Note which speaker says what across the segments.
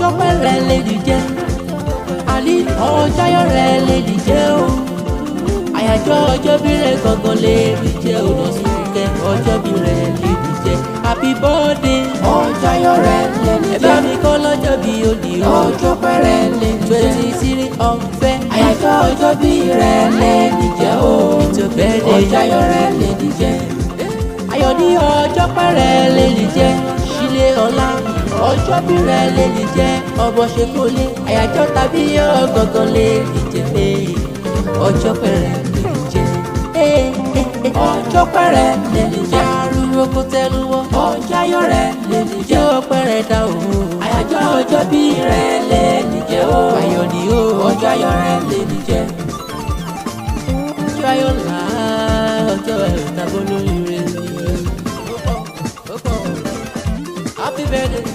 Speaker 1: Ọjọ́ pẹ́rẹ́ lè dìjẹ́. Àní ọjọ́ ayọ̀ rẹ̀ lè dìjẹ́ o. Àyájọ́ ọjọ́ bí rẹ̀ gangan lè dìjẹ́ o. Nurse Fúnkẹ́, ọjọ́ bí rẹ̀ lè dìjẹ́. Happy birthday.
Speaker 2: Ọjọ́ ayọ̀ rẹ̀ lè ní
Speaker 1: Ẹ bá
Speaker 2: jẹ́.
Speaker 1: mi kọ́ lọ́jọ́ bí òní o.
Speaker 2: Ọjọ́ pẹ́rẹ́ lè ní jẹ́.
Speaker 1: 23 of Feb.
Speaker 2: Àyájọ́ ọjọ́ bí rẹ̀ lè ní jẹ́ o.
Speaker 1: It's your birthday.
Speaker 2: Ọjọ́ ayọ̀ rẹ̀ lè ní jẹ́.
Speaker 1: Ayọ̀ ní ọjọ́ pẹ́rẹ́ lè ní jẹ́. Sílé ọlá, ọjọ́ bí rẹ̀ lè ní jẹ́. Ọmọ ṣe kó lé àyájọ́ tàbí ọ̀gángan lè ní jẹ́. Ọjọ́ pẹ́rẹ́ lè ní jẹ́.
Speaker 2: Ọjọ́ pẹ́rẹ́ lè ní jẹ́.
Speaker 1: Arúgbó kó tẹnu wọ́.
Speaker 2: Ọjọ́ ayọ̀ rẹ̀ lè ní jẹ́.
Speaker 1: Ọjọ́ pẹ́rẹ́ dá o.
Speaker 2: Àyájọ́ ọjọ́ bí rẹ̀ lè ní jẹ́ o.
Speaker 1: Ayọ̀ ní o.
Speaker 2: Ọjọ́ ayọ̀ rẹ̀ lè ní jẹ́.
Speaker 1: Ọjọ́ ayọ̀ là, ọjọ́ ayọ̀ tàbó lórí rẹ̀ ni. Ó pọ̀, happy birthday.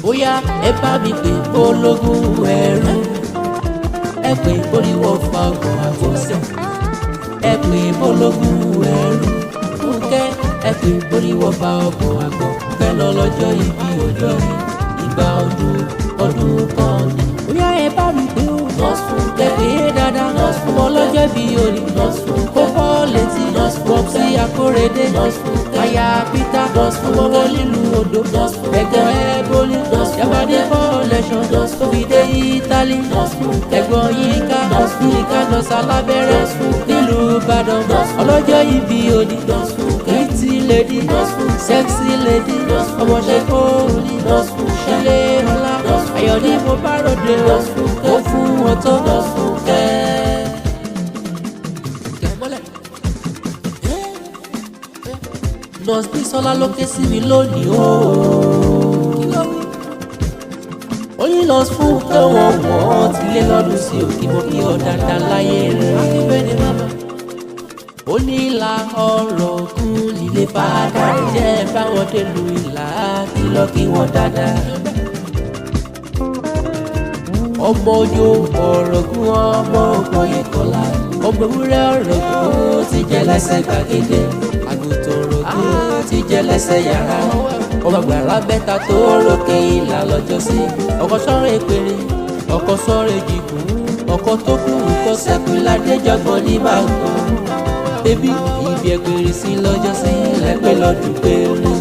Speaker 1: Bóyá ẹ bá mi pè ológun ẹrú, ẹ pè oníwọ̀ fa ọgbọ̀n àgọ́sẹ̀, ẹ pè ológun ẹrú Fúnkẹ́, ẹ pè oníwọ̀ fa ọgbọ̀n àgọ́ fẹ́ lọ lọ́jọ́ ìbí ọjọ́ mi, ìgbà ọdún ọdún kan ni. Bóyá ẹ bá mi pè ó,
Speaker 2: Nurse Fúnkẹ́.
Speaker 1: ẹ pè é dáadáa, ọmọ ọlọ́jọ́ bí òní, kó fọ́ létí Popsi Akórèdé, aya Peter, ọmọ wọn nílùú Ondo, ẹ̀gbọ́n Ẹ́bólí, Yabade collection tó fi dé Italy, ẹ̀gbọ́n Yínká, Yínká nọ́ọ̀sì alábẹ́rẹ́ nílùú Ìbàdàn, ọlọ́jọ́ ìbí òní, pretty lady, sexy lady, ọmọ ṣe kó ní ṣẹlẹ̀ ọlá, ayọ̀ ní mo bá ròde o, ó fún wọn tó kẹ́. Tẹ̀ mọ́lẹ̀. Nurse Bísọ́lá ló ké sí mi lónìí o. Ó ní Nurse Fúnkẹ́, wọn wọ́n ti lé lọ́dún sí òkè, mo kí ọ dáadáa láyé rẹ̀. Ó ní ìlà ọ̀rọ̀ kún lílé fàdà jẹ́ báwọn délùú Ìlà, kìlọ̀ kí wọ́n dáadáa. Ọmọ ojú ọ̀rọ̀gún, ọmọ ògbóyè kọlá, ọmọ ewúrẹ́ ọ̀rọ̀gún ti jẹ́ lẹ́sẹ̀ gbàgede, àgùntàn ọ̀rọ̀gún ti jẹ́ lẹ́sẹ̀ yàrá, ọmọ àgbàrá mẹ́ta tó rókè Ìlà lọ́jọ́ sí, ọkọ̀ sọ́rọ̀ èpèrè, ọkọ̀ sọ́rọ̀ èjìgún, ọkọ̀ tó kù nǹkan sẹ́kù ládéjọ́gbọ̀n ní màgùn bébí ibi ẹgbẹ̀rẹ̀ sí lọ́jọ́ sí lẹ́pẹ́ lọ́dún péré.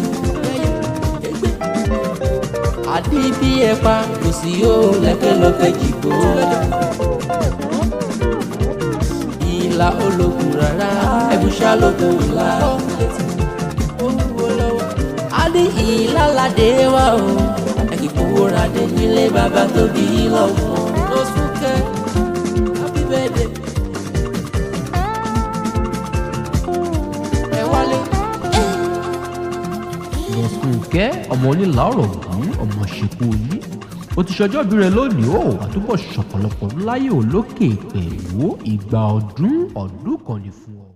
Speaker 1: Àdí bí ẹ̀pà kò sí ó lẹ́pẹ́ lọ́fẹ́ jìgbó. Ìlà ológun rárá, ẹ̀bùṣà lógun ìlà. A ní ìlà ládé wá o, ẹ̀kí kówó ra dé nílé bàbá tó bí lọ́wọ́. Nurse Fúnkẹ́, happy birthday. Ẹ wálé.
Speaker 3: Nurse Fúnkẹ́, ọmọ onílà ọ̀rọ̀gún, ọmọ ṣèkú yìí, ó ti ṣọjọ́ ìbí rẹ̀ lónìí ó, àtúbọ̀ ṣọ̀pọ̀lọpọ̀ láyé òlókè pẹ̀lú ìgbà ọdún ọdún kan ní fún ọ.